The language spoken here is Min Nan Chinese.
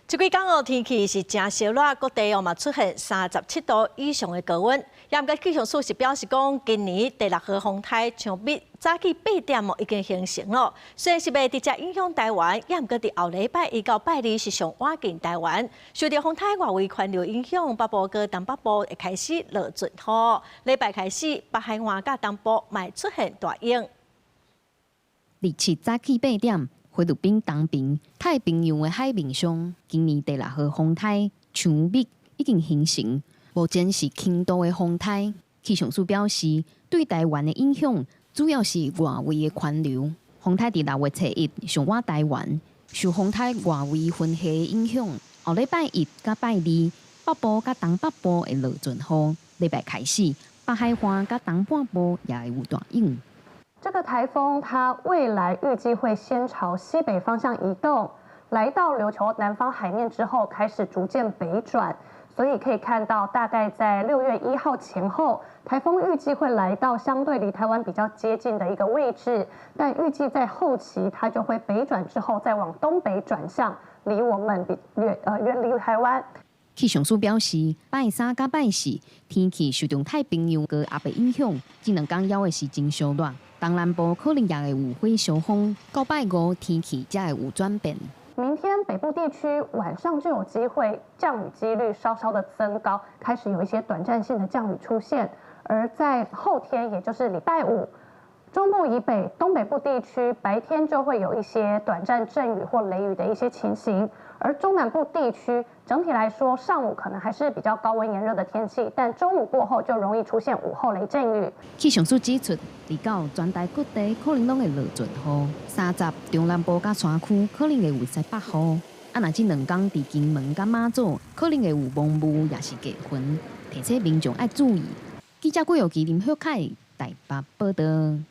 這幾工哦，天氣是誠燒熱，各地哦嘛出現37度以上的高溫。也毋過氣象署是表示講，今年第六號風颱薔蜜早起8點哦已經形成咯。雖然是袂直接影響台灣，也毋過佇後禮拜一到拜二是上倚近台灣。受著風颱外圍環流影響，北部佮東北部會開始落陣雨。禮拜開始，北海岸佮東部嘛會出現大湧。二七早起八點，菲律賓東邊太平洋的海面上，今年第六號風颱薔蜜已經形成，目前是輕度的風颱。氣象署表示，對台灣的影響主要是外圍的環流。風颱佇6月初一上倚台灣，受風颱外圍雲系的影響，後禮拜一佮拜二，北部佮東北部會落陣雨。禮拜開始，北海岸佮東半部也會有大湧。這個颱風它未來預計會先朝西北方向移動，來到琉球南方海面之後，開始逐漸北轉，所以可以看到，大概在6月1號前後，颱風預計會來到相對離台灣比較接近的一個位置，但預計在後期它就會北轉之後，再往東北轉向，離我們比遠遠離台灣。氣象署表示，拜三佮拜四天氣受著太平洋高壓的影響，這兩工猶會是真燒熱。東南部可能也會有火燒風，到拜五天氣才會有轉變。明天北部地區晚上就有機會降雨幾率稍稍的增高，開始有一些短暫性的降雨出現。而在後天，也就是禮拜五，中部以北、東北部地區白天就會有一些短暫陣雨或雷雨的一些情形。而中南部地區整體來說，上午可能還是比較高溫炎熱的天氣，但中午過後就容易出現午後雷陣雨。氣象署指出，二九全台各地可能攏會落陣雨，30中南部佮山區可能會有西北雨。啊，若這兩工佇金門佮馬祖可能會有濛霧，抑是低雲，提醒民眾愛注意。記者郭玉琪、林雪凱台北報導。